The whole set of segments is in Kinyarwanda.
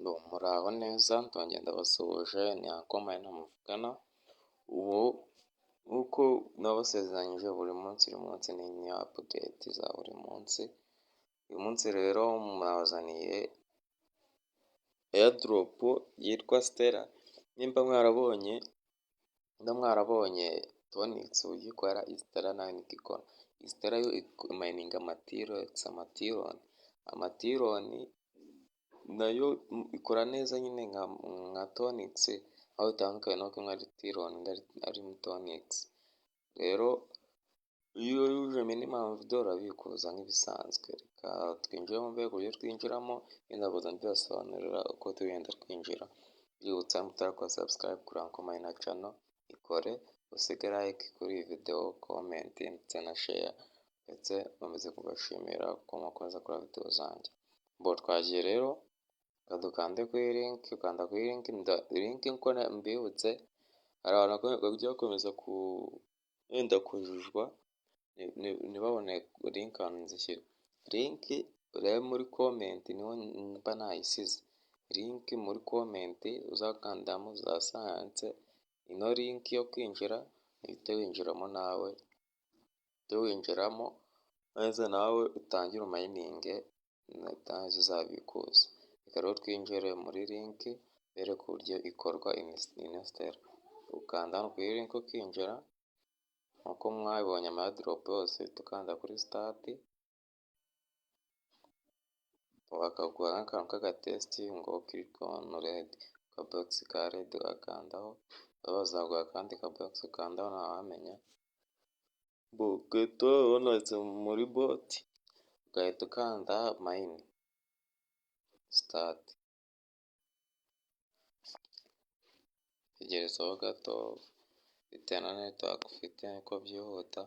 Muraho neza, ndongeye ndabasuhuje, ni Uncle Maina muvugana. Ubu nk'uko nabasezeranyije, buri munsi, buri munsi ni new update za buri munsi. Uyu munsi rero mwabazaniye airdrop yitwa Stellar. Nimba mwarabonye Tonix uburyo ikora, iyi Stellar nayo niko ikora. Iyi Stellar yo imayininga amaTRX, amaTron. AmaTron nayo ikora neza nyine nka Tonix, aho bitandukanye nuko imwe ari Tron, indi ari Tonix. Rero iyo wujuje minimum withdraw, urabikuza nk'ibisanzwe. Reka twinjiremo, mbega uburyo twinjiramo, ngenda mbibasobanurira uko tugenda twinjira. Mbibutsa, mutarakora subscribe kuri Uncle Maina channel, ikore, usige like kuri iyi video, comment ndetse na share, ndetse nkomeze kubashimira ko mukomeza kureba video zanjye. Bo twagiye rero, dukande kuri link, ukanda kuri link, link nkuko mbibutse, hari abantu bajya bakomeza ku wenda kujijwa ntibabone link ahantu nzishyira. Link urebe muri comment, niho mba nayisize. Link muri comment uzakandamo, uzasanga handitse ino link yo kwinjira, uhite winjiramo nawe, uhite winjiramo maze nawe utangire umayininge, nurangiza uzabikuze. Reka rero twinjire muri link, bereke uburyo ikorwa ino Stellar. Ukanda hano kuri link ukinjira, nkuko mwabibonye ama airdrop yose, uhita ukanda kuri start, bakaguha n'akantu k'agatest ngo click on red, akabox ka red ugakandaho, bazaguha akandi kabox ukandaho, ntawamenya. Ugahita ubona muri bot, ugahita ukanda mine start. Tegerezaho gato bitewe na network ufite uko byihuta.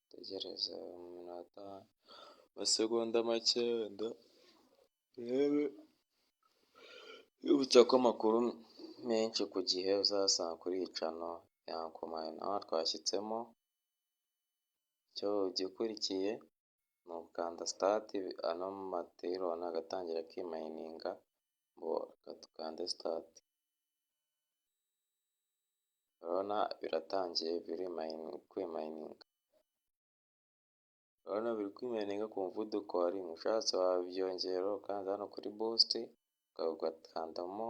Tegereza mu minota, amasegonda make wenda urebe. Mbibutsa ko amakuru menshi ku gihe uzayasanga kuri iyi channel ya Uncle Maina. Twashyitsemo, icyo igikurikiye ni ugukanda start, ano maTron agatangira akimayininga. Ngo reka dukande start, urabona biratangiye biri kwimayininga, urabona biri kwimayininga ku muvuduko wa 1. Ushatse wabyongera ukanda hano kuri boost, ugakandamo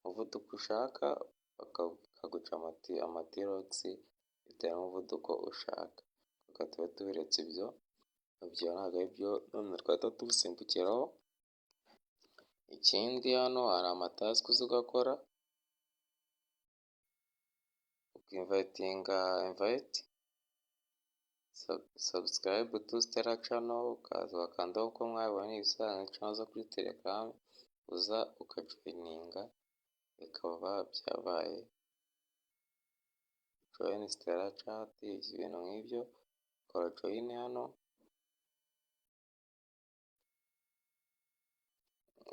umuvuduko ushaka, bakaguca amaTRX bitewe n'umuvuduko ushaka. Reka tube tubiretse ibyo, ibyo ntabwo ari byo none twahita tuwusimbukiraho. Ikindi, hano hari amatask uza ugakora, ukinvayitinga, invite, subscribe to Stellar channel, ukaza ugakandaho uko mwabibonye ibisanzwe, channel zo kuri Telegram, uza ukajoyininga bikaba byabaye. Join Stellar chat, ibintu nk'ibyo, ukora join hano,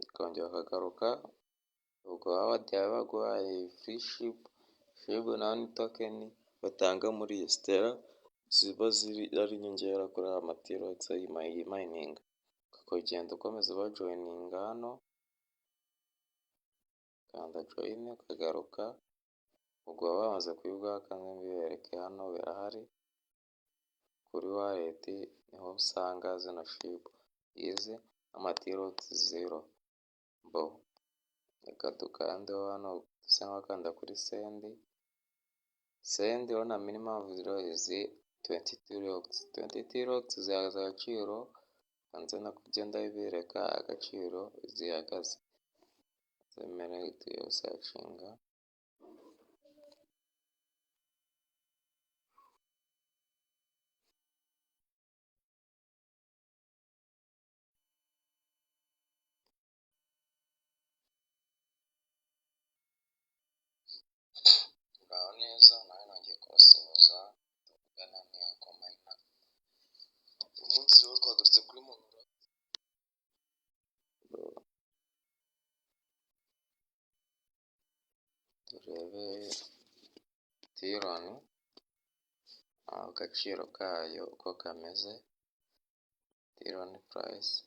ukongera ukagaruka. Ubwo award yawe baguhaye free SHIB. SHIB nayo ni token batanga muri iyi Stellar, ziba ziri ari inyongera kuri aya maTRX yimayininga. Ukagenda ukomeza ubajoyininga hano, ukanda join, ukagaruka. Ubwo baba bamaze kubiguha, kandi mbibereke hano birahari kuri wallet, niho usanga zino SHIB, izi amaTRX zero. Bo reka dukandeho hano, dusa nk'abakanda kuri send. Send, urabona minimum withdraw is 20 TRX. 20 TRX zihagaze agaciro, nze no kugenda bibereka agaciro zihagaze. Zemere tuyasearchinga. Muraho neza, nawe nongeye kubasuhuza, tuvugana ni Uncle Maina. Uyu munsi rero twagarutse kuri Monorix. Turebe Tron, agaciro kayo uko kameze. Tron price.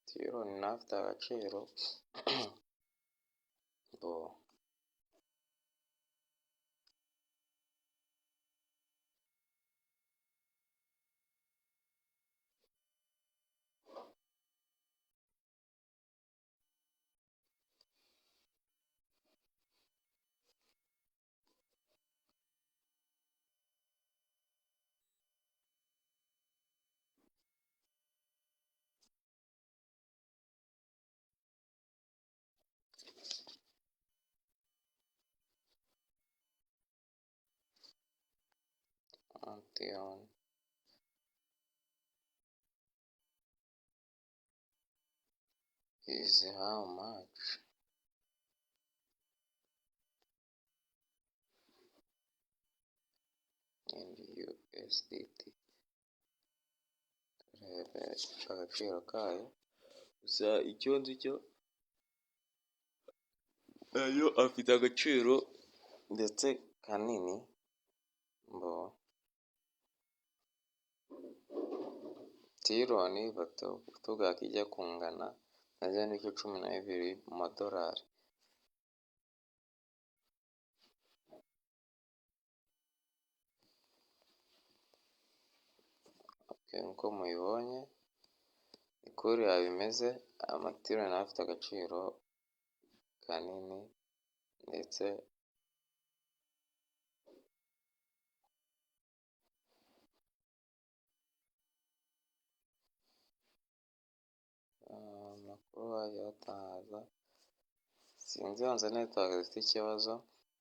Tron nayo afite agaciro. Bo Tron is how much? In USDT. Turebe agaciro kayo. Gusa icyo nzi cyo, nayo afite agaciro ndetse kanini. Bo Tron batubwira ko ijya kungana na 0.12 mu madolari. Nkuko mubibonye ni kuriya bimeze. Amatron nayo afite agaciro kanini ndetse amakuru bagiye batangaza, sinzi, banza network zifite ikibazo,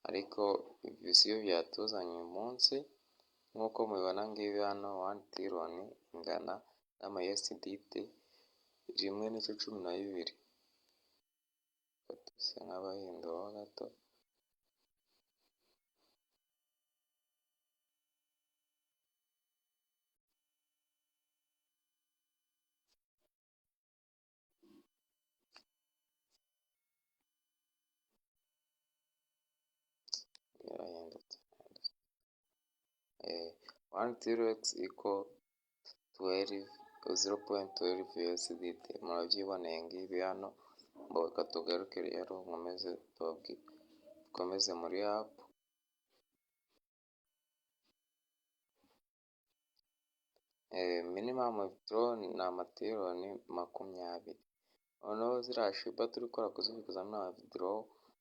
ariko ibi sibyo byatuzanye uyu munsi. Nk'uko mubibona ngibi hano, 1 Tron ingana n'ama USDT 1.12. Duse nk'abahinduraho gato. Yarahindutse. 1 TRX equal 12 0.12 USDT. Murabyiboneye ngibi hano. Ngo reka tugaruke rero, nkomeze tubabwire, dukomeze muri app. Minimum withdraw ni amaTron 20. Noneho ziriya Shiba turi gukora kuzibikuza muri withdraw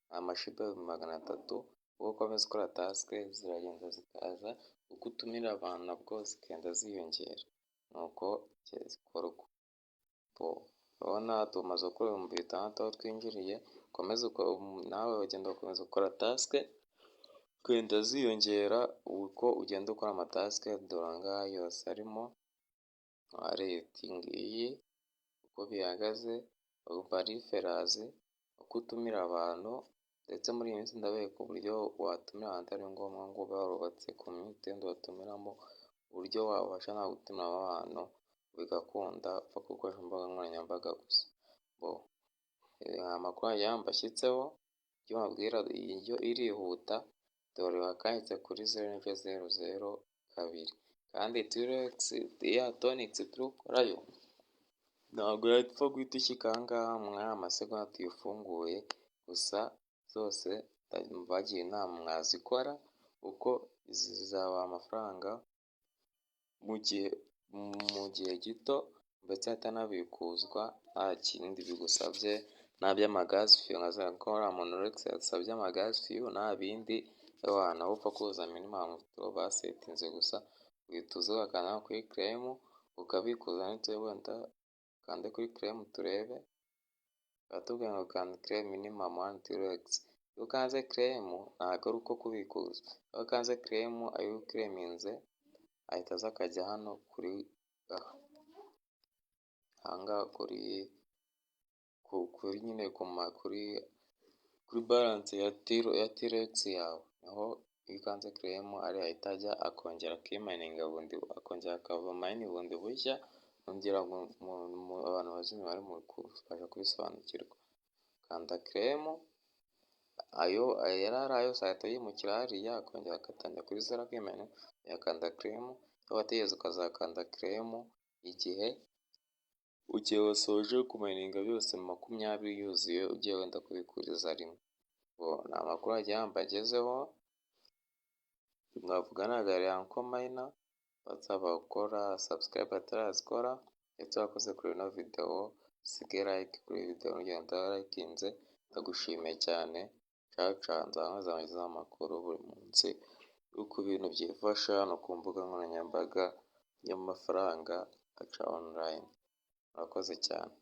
ni amaShiba 300,000. Uko ukomeza ukora task ziragenda zikaza, uko utumira abantu nabwo zigenda ziyongera, nuko zikorwa. Urabona tumaze gukora 6000 aho twinjiriye. Ukomeze nawe ugenda ukomeza gukora task, zigenda ziyongera uko ugenda ukora amatask. Dore aya ngaya yose arimo wallet ngiyi uko bihagaze, referrals, uko utumira abantu. Ndetse muri iyi minsi ndabereka uburyo watumira abantu atari ngombwa ngo ube warubatse community watumiramo, uburyo wabasha nawe gutumiramo abantu bigakunda, upfa gukoresha imbuga nkoranyambaga gusa. Amakuru yanjye mbashyitseho, icyo mbabwira, yo irihuta. Dore wakanditse kuri 0.002, kandi TRX ya Tonix turi gukorayo ntabwo yapfa guhita ishyika aha ngaha muri aya masegonda tuyifunguye. Gusa zose mbagira inama mwazikora, kuko zizabaha amafaranga mu gihe gito, ndetse atanabikuzwa nta kindi bigusabye, nta by'amagas fee nka ko uriya muntu Rex yasabye amagas fee, nta bindi. Ewana, wowe upfa kuzuza minimum basetinze gusa, uhita uza ugakanda kuri claim ukabikuza. Wenda ukande kuri claim turebe. Baratubwira ngo kanda claim minimum 1 TRX. Iyo ukanze claim ntabwo ari uko kubikuza. Iyo ukanze claim, ayo uclaiminze ahita aza akajya hano kuri ahangaha kuri nyine kuri balance ya TRX yawe. Niho iyo ukanze claim ari ahita ajya, akongera akimininga bundi, akongera akaba mine bundi bushya mu Ngira ngo abantu bazi imibare mubasha kubisobanukirwa. Kanda claim, ayo yari ari yose ahita yimukira hariya, akongera agatangira kuri zero akimena, uyakanda claim, wategereza ukazakanda claim igihe wasoje kumininga byose 20 yuzuye, ugiye wenda kubikuriza rimwe. Ni amakuru wagira ngo mbagezeho. Mwavuganaga yari Uncle Maina, mbasaba gukora subscribe batarazikora, ndetse wakoze kuri ino video, usige like kuri iyi video, nugenda warayikinze ndagushimiye cyane. Ciao ciao, nzakomeza mbagezeho amakuru buri munsi uko ibintu byifashe hano ku mbuga nkoranyambaga y'amafaranga aca online. Murakoze cyane.